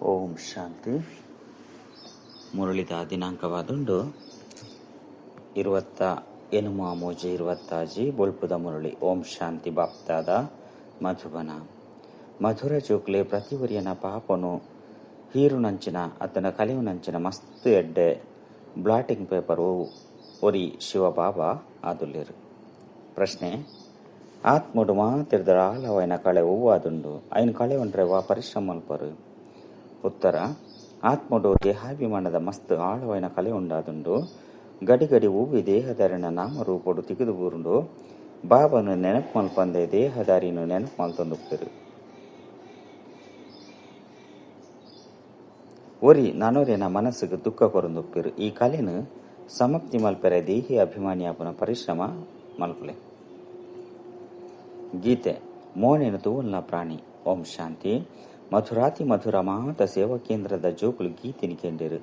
ಓಂ ಶಾಂತಿ. ಮುರಳಿದ ದಿನಾಂಕವಾದುಂಡು 23 ಬೊಲ್ಪುದ ಮುರಳಿ. ಓಂ ಶಾಂತಿ. ಬಾಪ್ತಾದ ಮಧುಬನ ಮಧುರ ಚೋಕ್ಲೆ ಪ್ರತಿವರಿಯನ ಪಾಪನು ಹೀರುನಂಚಿನ ಅತನ ಕಲಿಯುನಂಚಿನ ಮಸ್ತ್ ಎಡ್ಡೆ batting paper ಒರಿ ಶಿವಬಾಬಾ ಆದುಲ್ಲೇರು. ಪ್ರಶ್ನೆ: ಆತ್ಮಡು ಮಾತಿರ್ದ ಆಲವೈನ ಕಳೆ ಹೂವಾದುಂಡು ಐನ್ ಕಳೆ ಉಂಡ್ರೆ ವಾ ಪರಿಶ್ರಮ ಮಲ್ಪರು? ಉತ್ತರ: ಆತ್ಮಡು ದೇಹಾಭಿಮಾನದ ಮಸ್ತ್ ಆಳವೈನ ಕಲೆ ಉಂಡಾದುಂಡು. ಗಡಿ ಗಡಿ ಹೂವಿ ದೇಹದಾರಿನ ನಾಮರೂಪಡು ತಿಗುದು ಬೂರುಂಡು. ಬಾಬನು ನೆನಪು ಮಲ್ಪಂದೆ ದೇಹದಾರಿನು ನೆನಪು ಮಲ್ತೊಂದುಪ್ಪೆರು. ಒರಿ ನಾನೋರೇನ ಮನಸ್ಸಿಗೆ ದುಃಖ ಕೊರೊಂದುಪ್ಪೆರು. ಈ ಕಲೆನು ಸಮಾಪ್ತಿ ಮಲ್ಪೆರೆ ದೇಹಿ ಅಭಿಮಾನಿಯಾಪನ ಪರಿಶ್ರಮ ಮಲ್ಪಲೆ. ಗೀತೆ: ಮೋನೆನು ತೂವಲ್ನ ಪ್ರಾಣಿ. ಓಂ ಶಾಂತಿ. ಮಧುರಾತಿ ಮಧುರ ಮಾತ ಸೇವಾ ಕೇಂದ್ರದ ಜೋಕುಲು ಗೀತೆನಿ ಕೇಂಡಿರು.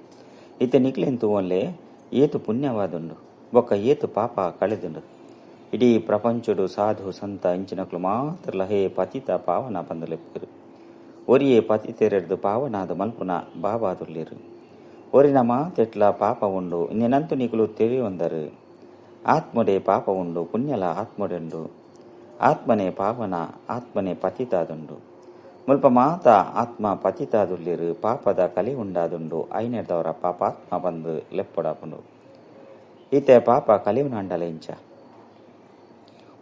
ಇತ್ತೆ ನಿಕ್ಲೆನ್ ತೂವನ್ಲೆ ಏತು ಪುಣ್ಯವಾದುಂಡು ಬೊಕ್ಕ ಏತು ಪಾಪ ಕಳೆದುಂಡು. ಇಡೀ ಪ್ರಪಂಚಡು ಸಾಧು ಸಂತ ಇಂಚಿನಕ್ಲು ಮಾತ್ರಲ ಹೇ ಪತಿತ ಪಾವನ ಪಂದಲೆಪ್ಪರು. ಒರಿಯೇ ಪತಿತೆರೆಡ್ದು ಪಾವನಾದ ಮಲ್ಪುನ ಬಾಬಾದುಲ್ಲೇರು. ಒರಿನ ಮಾತೆಟ್ಲ ಪಾಪ ಉಂಡು ಇನ್ನೆನಂತು ನಿಕುಲು ತಿಳಿಯೊಂದರು. ಆತ್ಮಡೆ ಪಾಪ ಉಂಡು, ಪುಣ್ಯಲ ಆತ್ಮಡೆಂಡು. ಆತ್ಮನೇ ಪಾವನ, ಆತ್ಮನೇ ಪತಿತಾದುಂಡು. ಮುಲ್ಪ ಮಾತ ಆತ್ಮ ಪತಿತಾದುಲ್ಲೇರು. ಪಾಪದ ಕಲೆ ಉಂಡಾದುಂಡು. ಐನೆದವರ ಪಾಪಾತ್ಮ ಬಂದು ಲೆಪ್ಪಡಾಪುಂಡು. ಈತೆ ಪಾಪ ಕಲಿಯುನಾಂಡಲ ಇಂಚ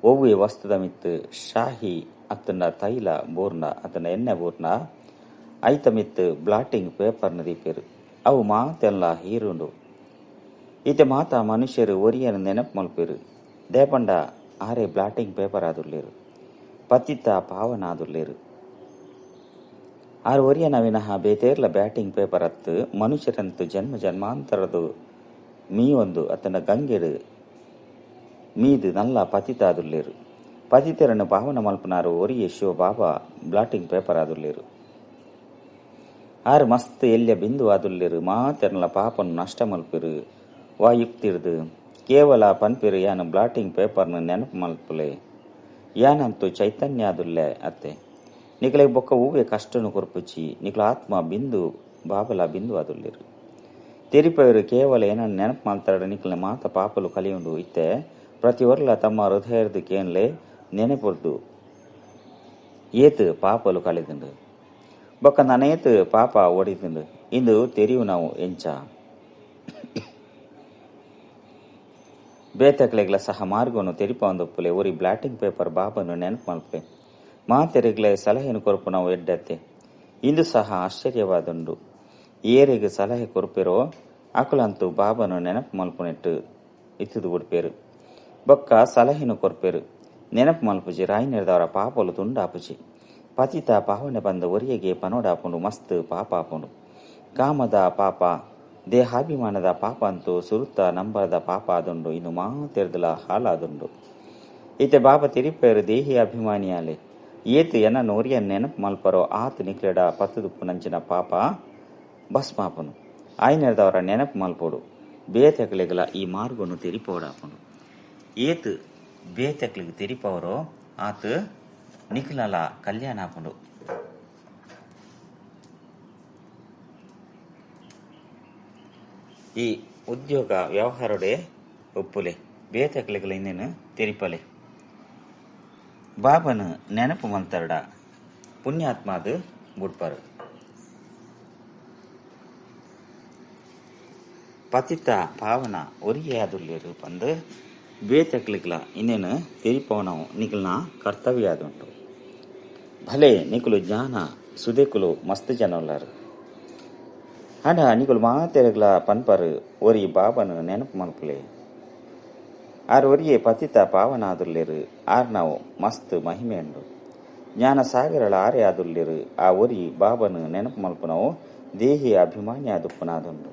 ಒವ್ವೆ ವಸ್ತುದ ಮಿತ್ತು ಶಾಹಿ ಅತ್ತಂಡ ತೈಲ ಬೋರ್ನ ಅತ್ತಂಡ ಎಣ್ಣೆ ಬೋರ್ನ ಐತ ಮಿತ್ತು ಬ್ಲಾಟಿಂಗ್ ಪೇಪರ್ನ ದೀಪೇರು. ಅವು ಮಾತೆಲ್ಲ ಹೀರುಂಡು. ಈತೆ ಮಾತ ಮನುಷ್ಯರು ಒರಿಯನ ನೆನಪು ಮಲ್ಪೇರು. ದೇಪಂಡ ಆರೆ ಬ್ಲಾಟಿಂಗ್ ಪೇಪರ್ ಆದುಲ್ಲೇರು, ಪತಿತ ಪಾವನ ಆದುಲ್ಲೇರು. ಆರು ಒರಿಯನ ವಿನಃ ಬೇತೇರ್ಲ ಬ್ಯಾಟಿಂಗ್ ಪೇಪರ್ ಅತ್ತು ಮನುಷ್ಯರಂತು ಜನ್ಮ ಜನ್ಮಾಂತರದು ಮೀ ಒಂದು ಅತನ ಗಂಗೆಡು ಮೀದು ನಲ್ಲ ಪತಿತಾದುಲ್ಲೇರು. ಪತಿತೆರನ್ನು ಪಾವನ ಮಲ್ಪನಾರು ಒರಿಯೆ ಶಿವ ಬಾಬಾ ಬ್ಲಾಟಿಂಗ್ ಪೇಪರ್ ಆದುಲ್ಲೇರು. ಆರು ಮಸ್ತ್ ಎಲ್ಯ ಬಿಂದು ಆದುಲ್ಲೇರು. ಮಾತೆರ್ನಲ ಪಾಪನ್ನು ನಷ್ಟ ಮಲ್ಪಿರು ವಾಯುಕ್ತಿರ್ದು ಕೇವಲ ಪನ್ಪಿರು ಯಾನು ಬ್ಲಾಟಿಂಗ್ ಪೇಪರ್ನ ನೆನಪು ಮಲ್ಪುಲೆ, ಯಾನಂತೂ ಚೈತನ್ಯ ಆದುಲ್ಲೆ ಅತ್ತೆ. ನಿಕಲೆ ಬೊಕ್ಕ ಹೂವೆ ಕಷ್ಟನು ಕೊರ್ಪುಚಿ ನಿಕಲ ಆತ್ಮ ಬಿಂದು ಬಾಬಲ ಬಿಂದು ಆದುಲ್ಲೇರು. ತೆರಿಪವರು ಕೇವಲ ಏನನ್ನು ನೆನಪು ಮಾಡ್ತಾರ ನಿಕಲ ಮಾತ ಪಾಪಲು ಕಲಿಯುಂಡು. ಇತ್ತೆ ಪ್ರತಿ ವರ್ಲ ತಮ್ಮ ಹೃದಯದ ಕೇನ್ಲೆ ನೆನಪುರ್ದು ಏತು ಪಾಪಲು ಕಳೆದುಂಡು ಬೊಕ್ಕ ನನೇತು ಪಾಪ ಒಡಿದುಂಡು ಇಂದು ತೆರಿಯು ನಾವು ಎಂಚ. ಬೇತಕ್ಲೆಗ್ಲ ಸಹ ಮಾರ್ಗವನ್ನು ತೆರಿಪೊಂದುಪ್ಪುಲೆ. ಒರಿ ಬ್ಲಾಟಿಂಗ್ ಪೇಪರ್ ಬಾಬನ್ನು ನೆನಪು ಮಲ್ಪೆ. ಮಾತೆರೆಗ್ಲೆ ಸಲಹೆಯನ್ನು ಕೊರಪು ನಾವು ಎಡ್ಡತ್ತೆ. ಇಂದು ಸಹ ಆಶ್ಚರ್ಯವಾದುಂಡು. ಏರೆಗ್ ಸಲಹೆ ಕೊರ್ಪೆರೋ ಅಕುಲಂತೂ ಬಾಬನು ನೆನಪು ಮಲ್ಪುನೆಟ್ಟು ಇತ್ತದು ಉಡ್ಪೇರು. ಬೊಕ್ಕ ಸಲಹೆನು ಕೊರ್ಪೇರು. ನೆನಪು ಮಲ್ಪುಜಿ ರಾಯಿನೆರ್ದವರ ಪಾಪಲು ತುಂಡಾಪುಜಿ. ಪತಿತ ಪಾವನೆ ಬಂದ ಒರಿಯಗೆ ಪನೋಡಾಪುಂಡು. ಮಸ್ತ್ ಪಾಪ ಆಪುಂಡು. ಕಾಮದ ಪಾಪ, ದೇಹಾಭಿಮಾನದ ಪಾಪ ಅಂತೂ ಸುರುತ್ತ ನಂಬರದ ಪಾಪ ಆದುಂಡು. ಇನ್ನು ಮಾತೆರ್ದಲ ಹಾಲಾದುಂಡು. ಈತೆ ಬಾಬಾ ತಿರಿಪೇರು ದೇಹಿ ಅಭಿಮಾನಿಯಾಲೆ ಏತು ಎನ ನೋರಿಯ ನೆನಪು ಮಲ್ಪರೋ ಆತು ನಿಕ್ಲೆಡ ಪತ್ತುದುಪ್ಪು ನಂಚಿನ ಪಾಪ ಭಸ್ಮಾಪನು. ಆಯ್ನೆರ್ದವರ ನೆನಪು ಮಲ್ಪೋಡು. ಬೇತಕ್ಲೆಗಲ ಈ ಮಾರ್ಗನು ತೆರಿಪೋಡಾಪುಂಡು. ಏತು ಬೇತಕ್ಲಿಗೆ ತೆರಿಪವರೋ ಆತು ನಿಖಲಲ ಕಲ್ಯಾಣ ಆಪುಂಡು. ಈ ಉದ್ಯೋಗ ವ್ಯವಹಾರಡೆ ಒಪ್ಪುಲೆ ಬೇತಕ್ಲೆಗಲ ಇನ್ನೇನು ತೆರಿಪಲೆ. ಬಾಬನು ನೆನಪು ಮಲ್ತರಡ ಪುಣ್ಯಾತ್ಮಾದ ಬುಡ್ಪರು. ಪತಿತ ಪಾವನ ಒರಿಯಾದುಲ್ಲೇರು ಪಂದು ಬೇತಕ್ಲಿಗ್ಲ ಇನ್ನೇನು ತೆರಿಪವನವು ನಿಖಲ್ನ ಕರ್ತವ್ಯ ಆದುಂಟು. ಭಲೆ ನಿಕುಲು ಜ್ಞಾನ ಸುದೇಕುಲು ಮಸ್ತ್ ಜನ ಉಲ್ಲಾರು. ಆಂಡ ನಿಕುಲು ಮಾತೆರೆಗ್ಲ ಪನ್ಪರು ಒರಿ ಬಾಬನು ನೆನಪು ಮಲ್ಪುಲೆ. ಆರು ಒರಿಯೇ ಪತಿತ ಪಾವನ ಆದುಲ್ಲೇರು. ಆರ್ ನಾವು ಮಸ್ತ್ ಮಹಿಮೆ ಉಂಡು. ಜ್ಞಾನ ಸಾಗರಳ ಆರೆ ಆದುಲ್ಲೇರು. ಆ ಒರಿ ಬಾಬನು ನೆನಪು ಮಲ್ಪುನವು ದೇಹಿ ಅಭಿಮಾನಿ ಆದುಪ್ಪುನಾದುಂಡು.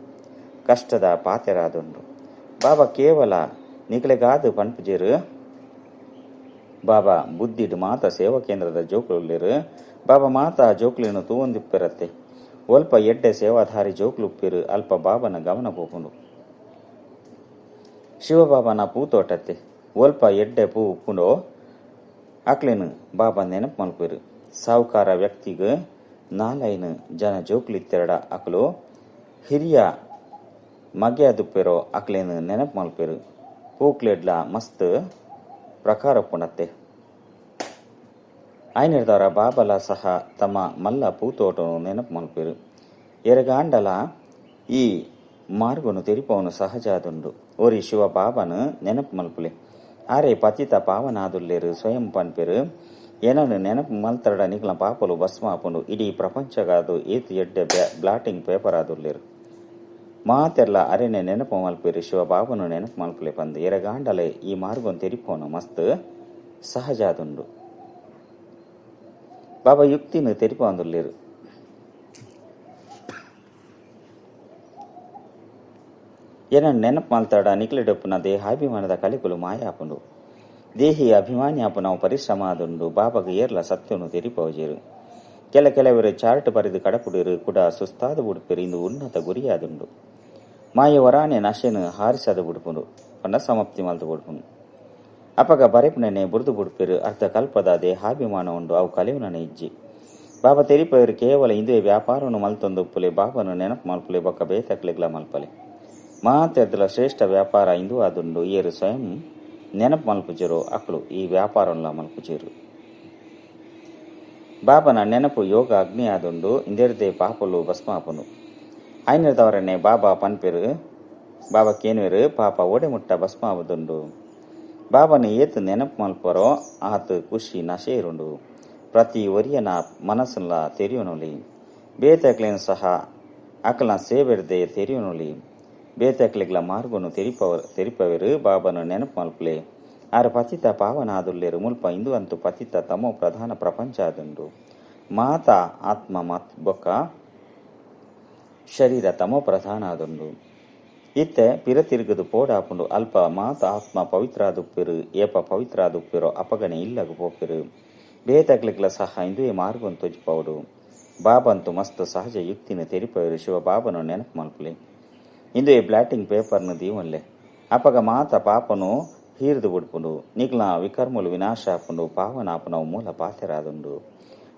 ಕಷ್ಟದ ಪಾತೆರಾದುಂಡು. ಬಾಬಾ ಕೇವಲ ನಿಕಲೆಗಾದು ಪನ್ಪುಜೇರು. ಬಾಬಾ ಬುದ್ಧಿಡು ಮಾತ ಸೇವಾ ಕೇಂದ್ರದ ಜೋಕುಲುಲ್ಲೇರು. ಬಾಬಾ ಮಾತ ಜೋಕುಲಿನ ತೂವೊಂದಿಪ್ಪೆರತ್ತೆ. ಒಲ್ಪ ಎಡ್ಡೆ ಸೇವಾಧಾರಿ ಜೋಕುಲುಪ್ಪೇರು. ಅಲ್ಪ ಬಾಬನ ಗಮನ ಪೋಪುಂಡು. ಶಿವಬಾಬನ ಪೂ ತೋಟತ್ತೆ. ಒಲ್ಪ ಎಡ್ಡೆ ಪೂ ಉಪ್ಪುಂಡೋ ಅಕ್ಲೇನು ಬಾಬಾ ನೆನಪು ಮಲ್ಪೇರು. ಸಾಹುಕಾರ ವ್ಯಕ್ತಿಗೆ ನಾಲೈನ್ ಜನ ಜೋಕ್ಲಿತ್ತೆರಡ ಅಕಲು ಹಿರಿಯ ಮಗೆಯಾದುಪ್ಪೆರೋ ಅಕ್ಲೇನು ನೆನಪು ಮಲ್ಪೆರು. ಪೂಕ್ಲೆಡ್ಲ ಮಸ್ತ್ ಪ್ರಕಾರ ಪುಣತ್ತೆ. ಆಯ್ನಿರ್ದವರ ಬಾಬಲ ಸಹ ತಮ್ಮ ಮಲ್ಲ ಪೂತೋಟನು ನೆನಪು ಮಲ್ಪೆರು. ಎರಗಾಂಡಲ ಈ ಮಾರ್ಗನು ತೆರಿಪವನು ಸಹಜಾದುಂಡು. ಓರಿ ಶಿವ ಬಾಬನು ನೆನಪು ಮಲ್ಪುಲೆ. ಆರೆ ಪತಿತ ಪಾವನಾದುಲ್ಲೇರು ಸ್ವಯಂ ಪನ್ಪೆರು. ಏನನ್ನು ನೆನಪು ಮಲ್ತರಡ ನಿಕ್ಲ ಪಾಪಲು ಭಸ್ಮ ಆಪುಂಡು. ಇಡೀ ಪ್ರಪಂಚಗಾದು ಏತು ಎಡ್ಡೆ ಬ್ಲಾಟಿಂಗ್ ಪೇಪರ್ ಆದುಲ್ಲೇರು. ಮಾತೆಲ್ಲ ಅರೆನೆ ನೆನಪು ಮಲ್ಪೇರು, ಶಿವ ಬಾಬನು ನೆನಪು ಮಲ್ಪುಲೆ ಪಂದು. ಎರಗಾಂಡಲೆ ಈ ಮಾರ್ಗನ್ ತೆರಿಪೋನು ಮಸ್ತ್ ಸಹಜಾದುಂಡು. ಬಾಬಾ ಯುಕ್ತಿನ ತೆರಿಪೊಂದುಲ್ಲೇರು. ಏನನ್ನು ನೆನಪು ಮಲ್ತಾಡ ನಿಕ್ಲೆಡೊಪ್ಪುನ ದೇಹಾಭಿಮಾನದ ಕಲಿಕುಲು ಮಾಯಾಪುಂಡು. ದೇಹಿ ಅಭಿಮಾನಿ ಆಪುನವು ಪರಿಶ್ರಮ ಆದುಂಡು. ಬಾಬಾಗ ಏರ್ಲ ಸತ್ಯನು ತೆರಿಪೋಜೇರು. ಕೆಲವರು ಚಾರ್ಟ್ ಬರೆದು ಕಡಪುಡಿರು ಕೂಡ ಸುಸ್ತಾದ ಬುಡುಪೆರು. ಇಂದು ಉನ್ನತ ಗುರಿಯಾದುಂಡು. ಮಾಯ ವರಾನೆ ನಶೆನು ಹಾರಿಸದ ಬುಡುಪುಂಡು ಪಂಡ ಸಮಾಪ್ತಿ ಮಲ್ತು ಬುಡುಪುಂಡು. ಅಪಗ ಬರೆಪುನನೆ ಬುರ್ದು ಬುಡುಪೆರು. ಅರ್ಧ ಕಲ್ಪದ ದೇಹಾಭಿಮಾನ ಉಂಡು, ಅವು ಕಲಿಯುನನೆ ಇಜ್ಜಿ. ಬಾಬಾ ತೆರಿಪೆರು ಕೇವಲ ಇಂದುವೆ ವ್ಯಾಪಾರವನ್ನು ಮಲ್ತೊಂದು ಉಪ್ಪುಲೆ, ಬಾಬನು ನೆನಪು ಮಲ್ಪುಲೆ, ಬೊಕ್ಕ ಬೇತಕ್ಲೆಗ್ಲ ಮಲ್ಪಲೆ. ಮಾತೆರ್ದಲ ಶ್ರೇಷ್ಠ ವ್ಯಾಪಾರ ಇಂದು ಆದುಂಡು. ಏರು ಸ್ವಯಂ ನೆನಪು ಮಲ್ಪುಜರು ಅಕ್ಲು ಈ ವ್ಯಾಪಾರನ್ಲ ಮಲ್ಪುಜರು. ಬಾಬನ ನೆನಪು ಯೋಗ ಅಗ್ನಿ ಆದುಂಡು. ಇಂದೆರ್ದೆ ಪಾಪಲು ಭಸ್ಮಾಪನು. ಐನದವರನ್ನೇ ಬಾಬಾ ಪನ್ಪೆರು. ಬಾಬಾ ಕೇನುವೆರು ಪಾಪ ಓಡೆ ಮುಟ್ಟ ಭಸ್ಮ ಆವದುಂಡು. ಬಾಬನ ಏತು ನೆನಪು ಮಲ್ಪರೋ ಆತು ಖುಷಿ ನಶೆರುಂಡು. ಪ್ರತಿ ಒರಿಯನ ಮನಸ್ಸಲ್ಲ ತೆರಿಯುನೊಲಿ. ಬೇತಕ್ಲೇನು ಸಹ ಅಕಲ ಸೇವೆರ್ದೆ ತೆರಿಯುನೊಲಿ. ಬೇತಕ್ಲೆಗ್ಲ ಮಾರ್ಗನು ತೆರಿಪವೆರು. ಬಾಬನು ನೆನಪು ಮಲ್ಪಲೆ. ಆರ ಪತಿತ ಪಾವನಾದುಲ್ಲೇರು. ಮುಲ್ಪ ಇಂದು ಅಂತೂ ಪತಿತ ತಮೋ ಪ್ರಧಾನ ಪ್ರಪಂಚ ಆದುಂಡು. ಮಾತಾ ಆತ್ಮ ಮಾತ್ ಬೊಕ್ಕ ಶರೀರ ತಮೋ ಪ್ರಧಾನ ಆದುಂಡು. ಇತ್ತೆ ಪಿರ ತಿರುಗದು ಪೋಡಾಪುಂಡು. ಅಲ್ಪ ಮಾತ ಆತ್ಮ ಪವಿತ್ರಾದುಪ್ಪಿರು. ಏಪ ಪವಿತ್ರಾದುಪ್ಪಿರೋ ಅಪಗಣೆ ಇಲ್ಲಗು ಪೋಪಿರು. ಬೇತಕ್ಲೆಗ್ಲ ಸಹ ಇಂದುವೆ ಮಾರ್ಗನ್ ತೊಜ್ಪೌಡು. ಬಾಬಂತು ಮಸ್ತ್ ಸಹಜ ಯುಕ್ತಿನ ತೆರಿಪವೆರು. ಶಿವ ಬಾಬನು ನೆನಪು ಮಲ್ಪಲೆ. ಇಂದುವೆ ಬ್ಲಾಟಿಂಗ್ ಪೇಪರ್ನು ದೀವನ್ಲೆ. ಅಪಗ ಮಾತ ಪಾಪನು ಹೀರ್ದು ಬುಡ್ಪುಂಡು. ನಿಕ್ಲ ವಿಕರ್ಮುಲು ವಿನಾಶ ಆಪುಂಡು. ಪಾವನಾಪನವು ಮೂಲ ಪಾತೆರಾದುಂಡು.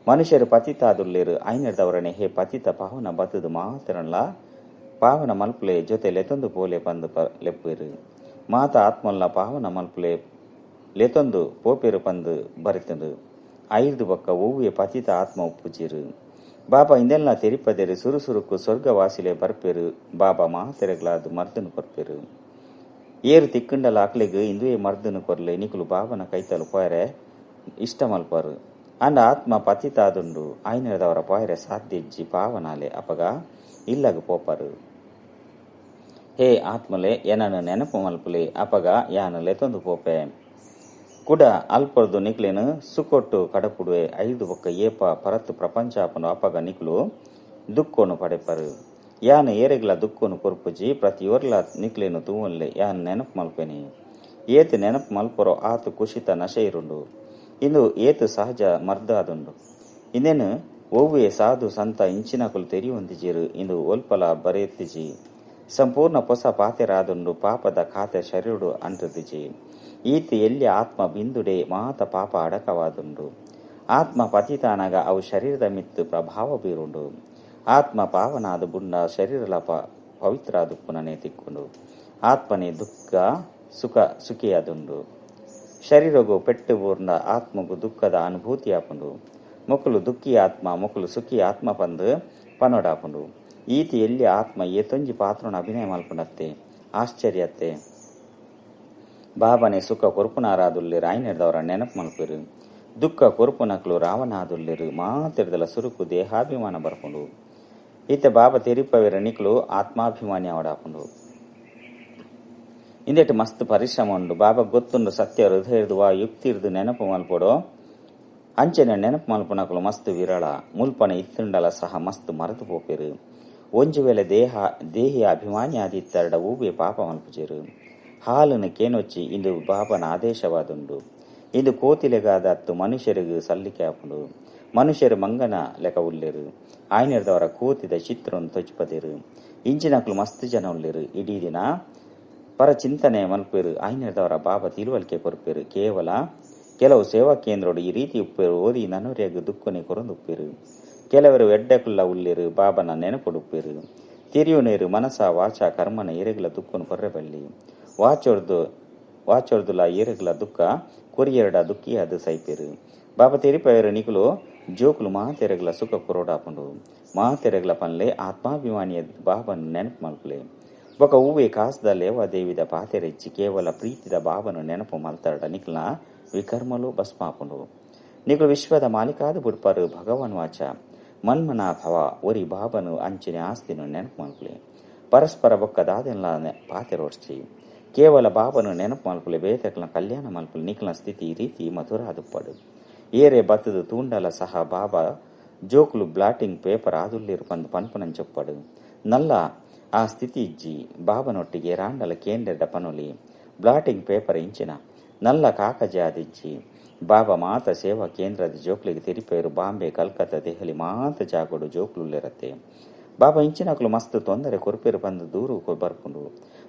ಮನುಷ್ಯರು ಪತಿತಾದುಲ್ಲೇರು. ಐನರ್ದವರನೆ ಹೇ ಪತಿತ ಪಾವನ ಬತ್ತದು ಮಾತ್ರನ್ಲ ಪಾವನ ಮಲ್ಪುಲೆ ಜೊತೆ ಲೆತೊಂದು ಪೋಲೆ ಪಂದು ಲೆಪ್ಪೇರು. ಮಾತ ಆತ್ಮಲ್ಲ ಪಾವನ ಮಲ್ಪುಲೆ ಲೆತೊಂದು ಪೋಪೇರು ಪಂದು ಬರಿತಂದು. ಐದು ಬೊಕ್ಕ ಒವ್ವೆ ಪತಿತ ಆತ್ಮ ಉಪ್ಪುಜೀರು. ಬಾಬಾ ಇಂದೆಲ್ಲ ತೆರಿಪದೇರು. ಸುರುಸುರುಕು ಸ್ವರ್ಗವಾಸಿಲೆ ಬರ್ಪೇರು. ಬಾಬಾ ಮಾತೆರೆಗ್ಲಾದು ಮರ್ದನು ಕೊರ್ಪೇರು. ಏರು ತಿಕ್ಕಂಡಲ ಆಕ್ಲೆಗ್ ಇಂದುವೆ ಮರ್ದನು ಕೊರ್ಲೆ. ನಿಕುಲು ಬಾಬನ ಕೈತಲು ಪೋಯರೆ ಇಷ್ಟ ಮಲ್ಪಾರು. ಅಂಡ ಆತ್ಮ ಪತಿತಾದುಂಡು. ಐನದವರ ಪೋಯರೆ ಸಾಧ್ಯ ಇಜ್ಜಿ. ಪಾವನಾಲೆ ಅಪಗ ಇಲ್ಲಗ ಪೋಪರು. ಹೇ ಆತ್ಮಲೆ ಏನನ್ನು ನೆನಪು ಮಲ್ಪುಲೆ. ಅಪಗ ಯಾನು ಲೆತೊಂದು ಪೋಪೆ. ಕುಡ ಅಲ್ಪರ್ದು ನಿಕ್ಲೇನು ಸುಕೊಟ್ಟು ಕಡಪುಡುವೆ. ಐದು ಬೊಕ್ಕ ಏಪ ಪರತ್ತು ಪ್ರಪಂಚ ಆಪನು. ಅಪಗ ನಿಕ್ಲು ದುಕ್ಕೋನು ಪಡೆಪರು. ಯಾನು ಏರೆಗ್ಲ ದುಕ್ಕೋನು ಕೊರ್ಪುಜಿ. ಪ್ರತಿಯೊರ್ಲ ನಿಕ್ಲೇನು ತೂವನ್ಲೆ ಯಾನ್ ನೆನಪು ಮಲ್ಪೆನಿ. ಏತು ನೆನಪು ಮಲ್ಪರೋ ಆತು ಕುಶಿತ ನಶೆ ಇರುಂಡು. ಇಂದು ಏತು ಸಹಜ ಮರ್ದಾದುಂಡು. ಇಂದೇನು ಒವ್ವೆ ಸಾಧು ಸಂತ ಇಂಚಿನಕುಲು ತೆರಿಯೊಂದಿಜೀರು. ಇಂದು ಒಲ್ಪಲ ಬರೆಯತ್ತಿಜಿ. ಸಂಪೂರ್ಣ ಪೊಸ ಪಾತೆರಾದುಂಡು. ಪಾಪದ ಖಾತೆ ಶರೀರುಡು ಅಂಟದಿಜಿ. ಈತ ಎಲ್ಲಿ ಆತ್ಮ ಬಿಂದುಡೆ ಮಾತ ಪಾಪ ಅಡಕವಾದುಂಡು. ಆತ್ಮ ಪತಿತಾನಾಗ ಅವು ಶರೀರದ ಮಿತ್ತು ಪ್ರಭಾವ ಬೀರುಂಡು. ಆತ್ಮ ಪಾವನಾದ ಬುಂಡ ಶರೀರಲ ಪವಿತ್ರಾದ ಪುನನೆ ತಿಕ್ಕೊಂಡು. ಆತ್ಮನೇ ದುಃಖ ಸುಖ ಸುಖಿಯಾದುಂಡು. ಶರೀರಗು ಪೆಟ್ಟು ಬೂರ್ಣ ಆತ್ಮಗು ದುಃಖದ ಅನುಭೂತಿ ಆಪುಂಡು. ಮೊಕಲು ದುಃಖಿ ಆತ್ಮ ಮೊಕಲು ಸುಖಿ ಆತ್ಮ ಪಂದು ಪನೋಡಾಪುಂಡು. ಈತಿ ಎಲ್ಲಿ ಆತ್ಮ ಏತೊಂಜಿ ಪಾತ್ರನ ಅಭಿನಯ ಮಲ್ಪುಂಡತ್ತೆ. ಆಶ್ಚರ್ಯತ್ತೆ. ಬಾಬನೆ ಸುಖ ಕೊರ್ಪುನಾರಾದುಲ್ಲೇರು. ಐನೆರ್ದವರ ನೆನಪು ಮಲ್ಪೆರು. ದುಃಖ ಕೊರ್ಪುನಕ್ಲು ರಾವಣಾದುಲ್ಲೇರು. ಮಾತೆರ್ದಲ ಸುರುಕು ದೇಹಾಭಿಮಾನ ಬರ್ಪುಂಡು. ಈತ ಬಾಬಾ ತೆರಿಪವೆರ ನಿಕ್ಲು ಆತ್ಮಾಭಿಮಾನಿ ಅವಡಾಪುಂಡು. ಇಂದೆಟ್ ಮಸ್ತ್ ಪರಿಶ್ರಮ ಉಂಡು. ಬಾಬಾ ಗೊತ್ತುಂಡು ಸತ್ಯ ಹೃದಯರ್ದು ವಾ ಯುಕ್ತಿರ್ದು ನೆನಪು ಮಲ್ಪೊಡು. ಅಂಚನೆ ನೆನಪು ಮಲ್ಪುನಕ್ಲು ಮಸ್ತ್ ವಿರಳ. ಮುಲ್ಪನೆ ಇತ್ತುಂಡಲ ಸಹ ಮಸ್ತ್ ಮರೆತು ಪೋಪೆರು. ಒಂಜಿ ವೇಳೆ ದೇಹಿಯ ಅಭಿಮಾನಿ ಆದಿತ್ತೆರಡ ಊವೆ ಪಾಪ ಮಲ್ಪುಜೆರು. ಹಾಲನ್ನು ಕೇನೊಚ್ಚಿ ಇಂದು ಬಾಬನ ಆದೇಶವಾದುಂಡು. ಇಂದು ಕೋತಿಲೆಗಾದತ್ತು ಮನುಷ್ಯರಿಗೆ ಸಲ್ಲಿಕೆ ಆಪುಂಡು. ಮನುಷ್ಯರು ಮಂಗನ ಲೆಕ್ಕ ಉಲ್ಲೇರು. ಆಯ್ನೆರ್ದವರ ಕೋತಿದ ಚಿತ್ರವನ್ನು ತೊಚ್ಪದೇರು. ಇಂಚಿನಕ್ಲು ಮಸ್ತ್ ಜನ ಉಲ್ಲೇರು. ಇಡೀ ದಿನ ಪರಚಿಂತನೆ ಮಲ್ಪೇರು. ಆಯ್ನೆರ್ದವರ ಬಾಬಾ ತಿಳುವಳಿಕೆ ಕೊರ್ಪೇರು. ಕೇವಲ ಕೆಲವು ಸೇವಾ ಕೇಂದ್ರಡು ಈ ರೀತಿ ಉಪ್ಪೇರು. ಓದಿ ನನೊರಿಯಾಗ ದುಃಖನೆ ಕೊರೊಂದು ಉಪ್ಪೇರು. ಕೆಲವರು ಎಡ್ಡೆಕುಲ್ಲ ಉಲ್ಲೇರು ಬಾಬನ ನೆನಪುಡುಪ್ಪೇರು. ತಿರಿಯುನೇರು ಮನಸ ವಾಚ ಕರ್ಮನ ಏರೆಗ್ಲ ದುಃಖನು ಕೊರ್ರೆಬಲ್ಲಿ. ವಾಚೊರ್ದುಲ ಏರೆಗ್ಲ ದುಃಖ ಕೊರಿಯರಡ ದುಃಖಿಯಾದ ಸೈಪೇರು. ಬಾಬಾ ತೆರಿಪಯರು ನಿಕುಲು ಜೋಕುಲು ಮಾತೆರೆಗ್ಲ ಸುಖ ಕೊರೋಡಾಪುಂಡು. ಮಾತೆರೆಗ್ಲ ಪನ್ಲೆ ಆತ್ಮಾಭಿಮಾನಿಯ ಬಾಬನ ನೆನಪು ಮಲ್ಪುಲೆ. ಬೊಕ ಹೂವೆ ಕಾಸ್ದ ಲೇವಾದೇವಿದ ಪಾತೆರೆಚ್ಚಿ ಕೇವಲ ಪ್ರೀತಿದ ಬಾಬನು ನೆನಪು ಮಲ್ತರಡ ನಿಕ್ಲ ವಿಕರ್ಮಲು ಭಸ್ಮಾಪುಂಡು. ನಿಕುಲು ವಿಶ್ವದ ಮಾಲೀಕಾದ ಬುಡ್ಪಾರು. ಭಗವಾನ್ ವಾಚ ಮನ್ಮನ ಭವ ಒರಿ ಬಾಬನು ಅಂಚಿನ ಆಸ್ತಿನು ನೆನಪು ಮಲ್ಪುಲೆ. ಪರಸ್ಪರ ಬೊಕ್ಕ ದಾದೆಲ್ಲ ಪಾತೆರೋಡ್ಚಿ ಕೇವಲ ಬಾಬನು ನೆನಪು ಮಲ್ಪುಲೆ. ಬೇತಕ್ಲ ಕಲ್ಯಾಣ ಮಲ್ಪುಲೆ. ನಿಕ್ಲ ಸ್ಥಿತಿ ರೀತಿ ಮಧುರಾದುಪ್ಪಡು. ಏರೆ ಬತ್ತದು ತೂಂಡಲ ಸಹ ಬಾಬಾ ಜೋಕುಲು ಬ್ಲಾಟಿಂಗ್ ಪೇಪರ್ ಆದುಲ್ಲೇರು ಪಂದು ಪನ್ಪನಂ ಚೊಪ್ಪಡು. ನಲ್ಲ ಆ ಸ್ಥಿತಿ ಇಜ್ಜಿ. ಬಾಬನೊಟ್ಟಿಗೆ ರಾಂಡಲ ಕೇಂದ್ರದ ಪನೊಲಿ ಬ್ಲಾಟಿಂಗ್ ಪೇಪರ್ ಇಂಚಿನ ನಲ್ಲ ಕಾಕಜೆ ಆದಿಜ್ಜಿ. ಬಾಬಾ ಮಾತ ಸೇವಾ ಕೇಂದ್ರದ ಜೋಕ್ಲಿಗೆ ತಿರಿಪೇರು. ಬಾಂಬೆ, ಕಲ್ಕತ್ತಾ, ದೆಹಲಿ ಮಾತ ಜಾಗೋಡು ಜೋಕ್ಲುಲ್ಲಿರತ್ತೆ. ಬಾಬಾ ಇಂಚಿನಕಲು ಮಸ್ತ್ ತೊಂದರೆ ಕೊರ್ಪೇರು ಬಂದು ದೂರು ಬರ್ಪುಂಡು.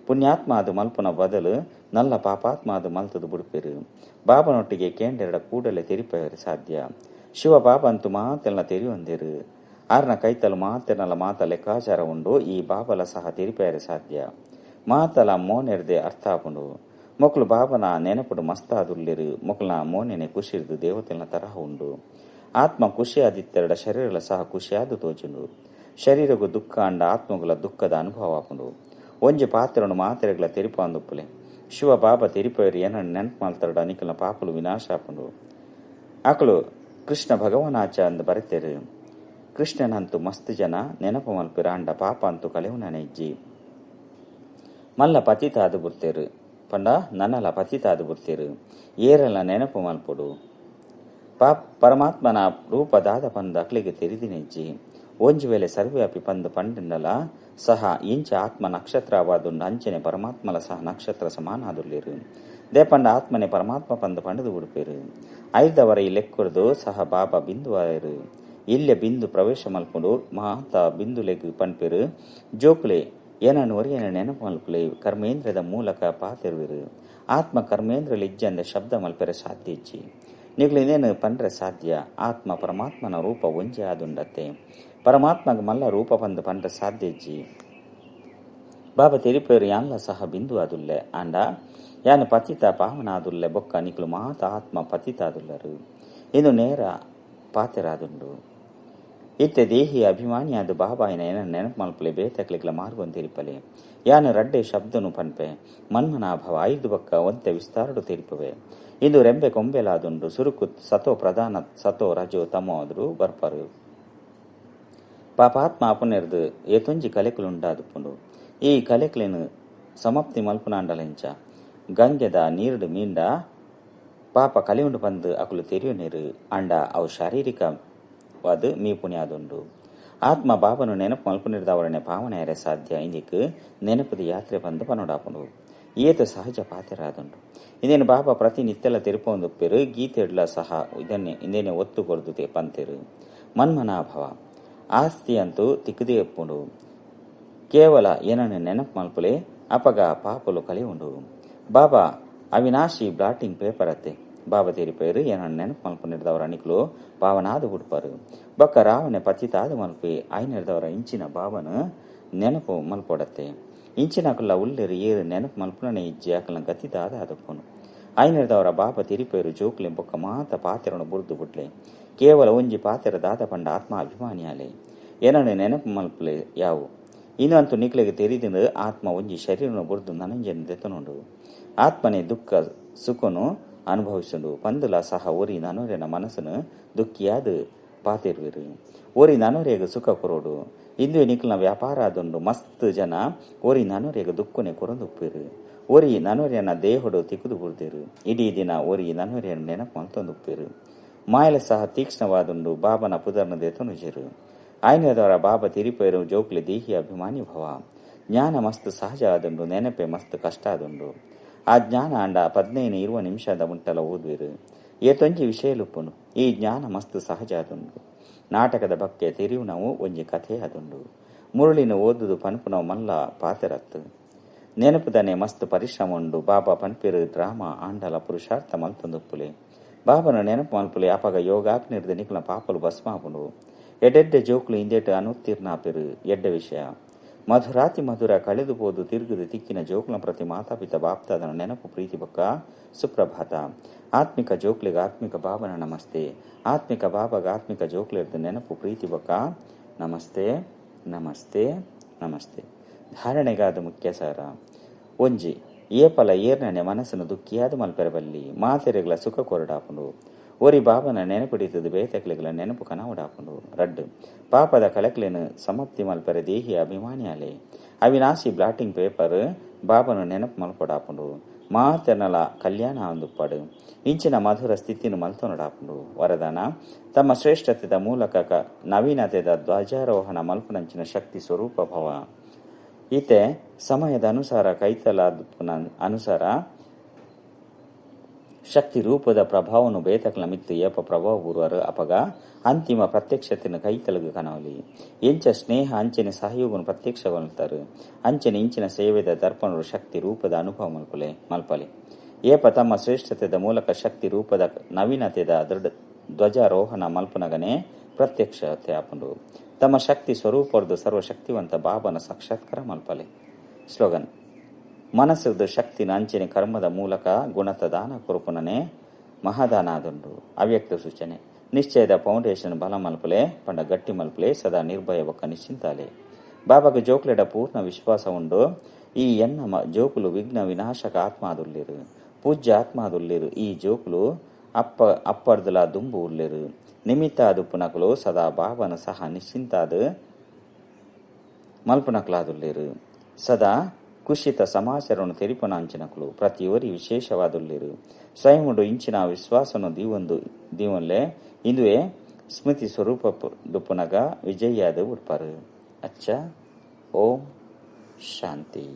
ಪುಣ್ಯಾತ್ಮ ಅದು ಮಲ್ಪುನ ಬದಲು ನಲ್ಲ ಪಾಪಾತ್ಮ ಅದು ಮಲ್ತದು ಬುಡ್ಪೇರು. ಬಾಬನೊಟ್ಟಿಗೆ ಕೇಂದ್ರಡ ಕೂಡಲೇ ತೆರಿಪೇರು ಸಾಧ್ಯ. ಶಿವ ಬಾಬಾ ಅಂತೂ ಮಾತೆಲ್ಲ ತೆರಿಯೊಂದಿರು. ಆರ್ನ ಕೈತಲು ಮಾತೆನಲ ಮಾತ ಲೆಕ್ಕಾಚಾರ ಉಂಡು. ಈ ಬಾಬಲ ಸಹ ತೆರಿಪೇರೆ ಸಾಧ್ಯ. ಮಾತಲ ಮೋನೆರ್ದೆ ಅರ್ಥ ಆಪುಂಡು. ಮೊಕ್ಕಲು ಬಾಬನ ನೆನಪುಡು ಮಸ್ತಾದುಲ್ಲಿರು. ಮೊಕ್ಕಲ ಮೋನೆನೆ ಖುಷಿರ್ದು ದೇವತೆನ ತರಹ ಉಂಡು. ಆತ್ಮ ಖುಷಿಯಾದಿತ್ತೆರಡ ಶರೀರಲ ಸಹ ಖುಷಿಯಾದ ತೋಜುಂಡು. ಶರೀರಗು ದುಃಖ ಅಂಡ ಆತ್ಮಗುಲ ದುಃಖದ ಅನುಭವ ಆಪುಂಡು. ಒಂಜಿ ಪಾತ್ರನು ಮಾತೆರೆಗ್ಲ ತೆರಿಪಾಂದುಪ್ಪುಲೆ. ಶಿವ ಬಾಬಾ ತೆರಿಪೇರು ಏನನ್ನು ನೆನಪು ಮಲ್ತರಡ ನಿಕಲ ಪಾಪಲು ವಿನಾಶ ಆಪುಂಡು. ಆಕಲು ಕೃಷ್ಣ ಭಗವಾನಾಚ ಅಂದು ಬರೆತೇರು. ಕೃಷ್ಣನಂತೂ ಮಸ್ತ್ ಜನ ನೆನಪು ಮಲ್ಪಿರ ಅಂಡ ಪಾಪ ಅಂತೂ ಕಳೆವುನನೆ ಇಜ್ಜಿ. ಮಲ್ಲ ಪತಿತಾದು ಬುರ್ತೇರು ಪಂಡ ನನ್ನಲ ಪತಿತಾದು ಬುರ್ತೇರು. ಏರೆಲ್ಲ ನೆನಪು ಮಲ್ಪುಡು. ಪರಮಾತ್ಮನ ರೂಪ ದಾದ ಪಂದ ಅಕ್ಲಿಗೆ ತೆರಿದಿನೆಜ್ಜಿ. ಒಂಜಿ ವೇಳೆ ಸರ್ವ್ಯಾಪಿ ಪಂದು ಪಂಡಲ ಸಹ ಇಂಚ ಆತ್ಮ ನಕ್ಷತ್ರವಾದುಂಡು ಅಂಚನೆ ಪರಮಾತ್ಮಲ ಸಹ ನಕ್ಷತ್ರ ಸಮಾನಾದುಲ್ಲೇರು. ದೇಪಂಡ ಆತ್ಮನೆ ಪರಮಾತ್ಮ ಪಂದು ಪಂಡದು ಉಡುಪೇರು. ಐದವರ ಈ ಲೆಕ್ಕುರ್ದು ಸಹ ಬಾಬಾ ಬಿಂದುವಾಯರು. ಇಲ್ಲೆ ಬಿಂದು ಪ್ರವೇಶ ಮಲ್ಪುಂಡು. ಮಾತ ಬಿಂದುಲೆಗ್ ಪನ್ಪೇರು. ಜೋಕುಲೆ ಏನನ್ನು ಒರಿಯನ ನೆನಪು ಮಲ್ಪುಲೆ. ಕರ್ಮೇಂದ್ರದ ಮೂಲಕ ಪಾತಿರುವಿರು. ಆತ್ಮ ಕರ್ಮೇಂದ್ರ ಇಜ್ಜಂದ ಶಬ್ದ ಮಲ್ಪೆರೆ ಸಾಧ್ಯ ಇಜ್ಜಿ. ನಿಗ್ಲಿನೇನು ಪಂಡ್ರೆ ಸಾಧ್ಯ. ಆತ್ಮ ಪರಮಾತ್ಮನ ರೂಪ ಒಂಜೆ ಆದುಂಡತ್ತೆ. ಪರಮಾತ್ಮಗ ಮಲ್ಲ ರೂಪ ಬಂದು ಪಂಡ್ರೆ ಸಾಧ್ಯ ಇಜ್ಜಿ. ಬಾಬಾ ತೆರಿಪೇರು ಯಾನ್ಲ ಸಹ ಬಿಂದು ಆದುಲ್ಲೆ ಆಂಡ ಯಾನು ಪತಿತ ಪಾವನಾದುಲ್ಲೆ. ಬೊಕ್ಕ ನಿಕ್ಲು ಮಾತ ಆತ್ಮ ಪತಿತಾದುಲ್ಲರು. ಇದು ನೇರ ಪಾತೆರಾದುಂಡು. ಇತ್ತೆ ದೇಹಿ ಅಭಿಮಾನಿಯಾದ ಬಾಬಾಯಿನ ಏನ ನೆನಪು ಮಲ್ಪಲೆ. ಬೇತಕ್ಲಿಗ್ಲ ಮಾರ್ಗೊಂದು ತೆರಿಪಲೆ. ಯಾನು ರಡ್ಡೆ ಶಬ್ದನು ಪನ್ಪೆ. ಮನ್ಮನಾಭವ ಐದು ಬಕ್ಕ ಒಂತೆ ವಿಸ್ತಾರಡು ತೆರಿಪವೆ. ಇದು ರೆಂಬೆ ಕೊಂಬೆಲಾದುಂಡು. ಸುರುಕು ಸತೋ ಪ್ರಧಾನ ಸತೋ ರಜೋ ತಮೋ ಆದ್ರು ಬರ್ಪರು. ಪಾಪಾತ್ಮ ಅಪನೆರ್ದು ಏತೊಂಜಿ ಕಲೆಕುಲುಂಡಾದುಪುಂಡು. ಈ ಕಲೆಕ್ಲೆನು ಸಮಾಪ್ತಿ ಮಲ್ಪುನಾಂಡಲೆಂಚ ಗಂಗೆದ ನೀರುಡು ಮೀಂಡ ಪಾಪ ಕಲೆಯುಂಡು ಬಂದು ಅಕುಲು ತೆರಿಯು ನೀರು ಅಂಡ ಅವು ಶಾರೀರಿಕವಾದ ಮೀಪುಣ್ಯಾದುಂಡು. ಆತ್ಮ ಬಾಬನು ನೆನಪು ಮಲ್ಪುನಿರ್ದವರನೆ ಪಾವನೆಯರೆ ಸಾಧ್ಯ. ಇಂದಿಕ್ ನೆನಪದ ಯಾತ್ರೆ ಬಂದು ಪನೋಡಾಪುಂಡು. ಏತ ಸಹಜ ಪಾತೆರಾದುಂಡು. ಇದೇನು ಬಾಬಾ ಪ್ರತಿನಿತ್ಯಲ ತೆರುಪೊಂದುಪ್ಪೇರು. ಗೀತೆಡ್ಲ ಸಹ ಇದನ್ನೇ ಇಂದೇನೆ ಒತ್ತು ಕೊರ್ದು ಪಂತೇರು. ಮನ್ಮನಾಭವ ಆಸ್ತಿ ಅಂತೂ ತಿಕ್ಕದೇ ಎಪ್ಪುಂಡು. ಕೇವಲ ಏನನ್ನು ನೆನಪು ಮಲ್ಪುಲೆ ಅಪಗ ಪಾಪಲು ಕಲಿಯುಂಡು. ಬಾಬಾ ಅವಿನಾಶಿ ಬ್ಲಾಟಿಂಗ್ ಪೇಪರ್ ಅತ್ತೆ. ಬಾಬಾ ತೆರಿಪೇರು ಏನನ್ನು ನೆನಪು ಮಲ್ಪುನಿರ್ದವರ ಅಣಿಕಲು ಪಾವನಾದ ಬುಡ್ಪಾರು. ಬೊಕ್ಕ ರಾವಣೆ ಪತಿತಾದ ಮಲ್ಪಿ ಆಯ್ನಿರ್ದವರ ಇಂಚಿನ ಬಾಬನ ನೆನಪು ಮಲ್ಪೊಡತ್ತೆ. ಇಂಚಿನ ಅಕಲ ಉಲ್ಲೇರು ಏರು ನೆನಪು ಮಲ್ಪುನನೆ ಇಜ್ಜಿ ಅಕಲ ಗತಿದಾದ ಅದಪ್ಪನು. ಆಯ್ನಿರ್ದವರ ಬಾಬಾ ತೆರಿಪೇರು ಜೋಕ್ಲೆ ಬೊಕ್ಕ ಮಾತ ಪಾತೆರನು ಬುರ್ದು ಬುಡ್ಲೆ. ಕೇವಲ ಒಂಜಿ ಪಾತೆರ ದಾದ ಪಂಡ ಆತ್ಮ ಅಭಿಮಾನಿಯಾಲೆ. ಏನನ್ನು ನೆನಪು ಮಲ್ಪಲೆ ಯಾವು ಇನ್ನಂತೂ ನಿಕ್ಲೆಗೆ ತೆರಿದಿಂದ ಆತ್ಮ ಒಂಜಿ ಶರೀರನು ಬುರ್ದು ನನಂಜನ ದೆತ್ತನುಂಡು. ಆತ್ಮನೇ ದುಃಖ ಸುಖನು ಅನುಭವಿಸುಂಡು. ಪಂದುಲ ಸಹ ಒರಿ ನನೊರೆನ ಮನಸ್ಸನ್ನು ದುಃಖಿಯಾದ ಪಾತಿರುವಿರು. ಒರಿ ನನೊರೆಗೆ ಸುಖ ಕೊರೋಡು. ಇಂದು ನಿಕ್ಲನ ವ್ಯಾಪಾರ ಆದುಂಡು. ಮಸ್ತ್ ಜನ ಒರಿ ನನೊರೆಗೆ ದುಃಖನೆ ಕೊರೊಂದುಪ್ಪಿರು. ಒರಿ ನನೊರೆನ ದೇಹಡು ತಿಕ್ಕುದು ಬುರ್ದಿರು. ಇಡೀ ದಿನ ಒರಿ ನನೊರೆಯನ್ನು ನೆನಪು ಮಲ್ತೊಂದುಪ್ಪಿರು. ಮಾಯಲ ಸಹ ತೀಕ್ಷ್ಣವಾದುಂಡು. ಬಾಬನ ಪುದರ್ನ ದೆತನುಜಿರು. ಆಯ್ನದವರ ಬಾಬಾ ತಿರಿಪೇರು ಜೋಕ್ಲೆ ದೇಹಿ ಅಭಿಮಾನಿ ಭವ. ಜ್ಞಾನ ಮಸ್ತ್ ಸಹಜ ಆದುಂಡು. ನೆನಪೆ ಮಸ್ತ್ ಕಷ್ಟ ಆದುಂಡು. ಆ ಜ್ಞಾನ ಅಂಡ 15-20 ನಿಮಿಷದ ಮುಟ್ಟಲ ಓದುವಿರು. ಏತೊಂಜಿ ವಿಷಯಲುಪ್ಪುಂಡು. ಈ ಜ್ಞಾನ ಮಸ್ತ್ ಸಹಜ ಆದುಂಡು. ನಾಟಕದ ಬಕ್ಕೆ ತೆರಿವು ನಾವು ಒಂಜಿ ಕಥೆ ಆದುಂಡು. ಮುರುಳಿನ ಓದುದು ಪನ್ಪುನವು ಮಲ್ಲ ಪಾತೆರತ್ತು. ನೆನಪುದನೆ ಮಸ್ತ್ ಪರಿಶ್ರಮ ಉಂಡು. ಬಾಬಾ ಪನ್ಪಿರು ಡ್ರಾಮಾ ಆಂಡಲ ಪುರುಷಾರ್ಥ ಮಲ್ತೊಂದುಪ್ಪುಲೆ. ಬಾಬನ ನೆನಪು ಮಲ್ಪುಲೆ. ಅಪಗ ಯೋಗಾಗ್ನಿರ್ದ ನಿಕ್ಲ ಪಾಪಲು ಭಸ್ಮಾಪುಂಡು. ಎಡ್ಡೆಡ್ಡೆ ಜೋಕ್ಲು ಇಂದೆಟ್ ಅನುತ್ತೀರ್ಣಾಪೆರು ಎಡ್ಡೆ ವಿಷಯ. ಮಧುರಾತಿ ಮಧುರ ಕಳೆದು ಪೋದು ತಿರುಗುದು ತಿಕ್ಕಿನ ಜೋಕ್ಲ ಪ್ರತಿ ಮಾತಾಪಿತ ಬಾಪ್ತಾದನ ನೆನಪು ಪ್ರೀತಿ ಬೊಕ್ಕ ಸುಪ್ರಭಾತ. ಆತ್ಮಿಕ ಜೋಕ್ಲಿಗೆ ಆತ್ಮಿಕ ಬಾಬನ ನಮಸ್ತೆ. ಆತ್ಮಿಕ ಬಾಬಾಗ ಆತ್ಮಿಕ ಜೋಕ್ಲಿರ್ದು ನೆನಪು ಪ್ರೀತಿ ಬೊಕ್ಕ ನಮಸ್ತೆ ನಮಸ್ತೆ ನಮಸ್ತೆ. ಧಾರಣೆಗಾದ ಮುಖ್ಯ ಸಾರ. ಒಂಜಿ ಏಪಲ ಏರ್ನನೆ ಮನಸ್ಸನ್ನು ದುಃಖಿಯಾದ ಮಲ್ಪೆರಬಲ್ಲಿ ಮಾತೆರೆಗಳ ಸುಖ ಕೊರಡಾಪುಂಡು. ಒರಿ ಬಾಬನ ನೆನಪಿಡಿತದು ಬೇತಕ್ಲೆಗಳ ನೆನಪು ಕನವಡಾಪುಂಡು. ರಡ್ಡು ಪಾಪದ ಕಳಕ್ಲೆನು ಸಮಾಪ್ತಿ ಮಲ್ಪೆರೆ ದೇಹಿ ಅಭಿಮಾನಿಯಾಲೆ ಅವಿನಾಶಿ ಬ್ಲಾಟಿಂಗ್ ಪೇಪರ್ ಬಾಬನು ನೆನಪು ಮಲ್ಪಡಾಪುಂಡು. ಮಾತೆನಲ ಕಲ್ಯಾಣ ಅಂದುಪ್ಪಾಡು ಇಂಚಿನ ಮಧುರ ಸ್ಥಿತಿಯನ್ನು ಮಲ್ತೊನಡಾಪುಂಡು. ವರದಾನ ತಮ್ಮ ಶ್ರೇಷ್ಠತೆದ ಮೂಲಕ ನವೀನತೆದ ಧ್ವಜಾರೋಹಣ ಮಲ್ಪುನಂಚಿನ ಶಕ್ತಿ ಸ್ವರೂಪ ಭವ. ಈತೆ ಸಮಯದ ಅನುಸಾರ ಕೈತಲ ಅನುಸಾರ ಶಕ್ತಿ ರೂಪದ ಪ್ರಭಾವನು ಬೇತಕ್ಲ ಮಿತ್ತು ಏಪ ಪ್ರಭಾವ ಬೂರುವರು ಅಪಗ ಅಂತಿಮ ಪ್ರತ್ಯಕ್ಷತೆಯನ್ನು ಕೈತಲಗು ಕನವಲಿ. ಎಂಚ ಸ್ನೇಹ ಅಂಚನೆ ಸಹಯೋಗನು ಪ್ರತ್ಯಕ್ಷಗೊಳ್ತಾರೆ. ಅಂಚನೆ ಇಂಚಿನ ಸೇವೆದ ದರ್ಪಣರು ಶಕ್ತಿ ರೂಪದ ಅನುಭವ ಮಲ್ಪಲೆ. ಏಪ ತಮ್ಮ ಶ್ರೇಷ್ಠತೆದ ಮೂಲಕ ಶಕ್ತಿ ರೂಪದ ನವೀನತೆದ ಧ್ವಜಾರೋಹಣ ಮಲ್ಪನಗನೆ ಪ್ರತ್ಯಕ್ಷತೆ ಆಪುಂಡು. ತಮ್ಮ ಶಕ್ತಿ ಸ್ವರೂಪರ್ದು ಸರ್ವಶಕ್ತಿವಂತ ಬಾಬನ ಸಾಕ್ಷಾತ್ಕಾರ ಮಲ್ಪಲೆ. ಸ್ಲೋಗನ್: ಮನಸ್ಸು ಶಕ್ತಿನ ಅಂಚನೆ ಕರ್ಮದ ಮೂಲಕ ಗುಣತ ದಾನ ಕೊರುಪುನನೆ ಮಹಾದಾನ ಆದುಂಡು. ಅವ್ಯಕ್ತ ಸೂಚನೆ: ನಿಶ್ಚಯದ ಫೌಂಡೇಶನ್ ಬಲ ಮಲ್ಪಲೆ ಪಂಡ ಗಟ್ಟಿ ಮಲ್ಪಲೆ ಸದಾ ನಿರ್ಭಯ ಬೊಕ್ಕ ನಿಶ್ಚಿಂತಾಲೆ. ಬಾಬಾಗ ಜೋಕ್ಲೆಡ ಪೂರ್ಣ ವಿಶ್ವಾಸ ಉಂಡು. ಈ ಎನ್ನ ಜೋಕುಲು ವಿಘ್ನ ವಿನಾಶಕ ಆತ್ಮಾದುಲ್ಲೇರು, ಪೂಜ್ಯ ಆತ್ಮಾದುಲ್ಲೇರು. ಈ ಜೋಕುಲು ಅಪ್ಪರ್ದಲ ದುಂಬು ಉಲ್ಲೇರು. ನಿಮಿತ್ತ ಅದುಪ್ಪುನಕುಲು ಸದಾ ಬಾಬನ ಸಹ ನಿಶ್ಚಿಂತಾದ ಮಲ್ಪುನಕುಲಾದುಲ್ಲೇರು. ಸದಾ ಕುಶಿತ ಸಮಾಚಾರವನ್ನು ತೆರಿಪನ ಅಂಚಿನಕುಲು ಪ್ರತಿಯೊರಿ ವಿಶೇಷವಾದುಲ್ಲೇರು. ಸ್ವಯಂಡು ಇಂಚಿನ ವಿಶ್ವಾಸನು ದೀವನ್ಲೆ ಇಂದುವೆ ಸ್ಮೃತಿ ಸ್ವರೂಪ ದುಪ್ಪುನಗ ವಿಜಯಾದ ಉಡ್ಪಾರು. ಅಚ್ಚ, ಓಂ ಶಾಂತಿ.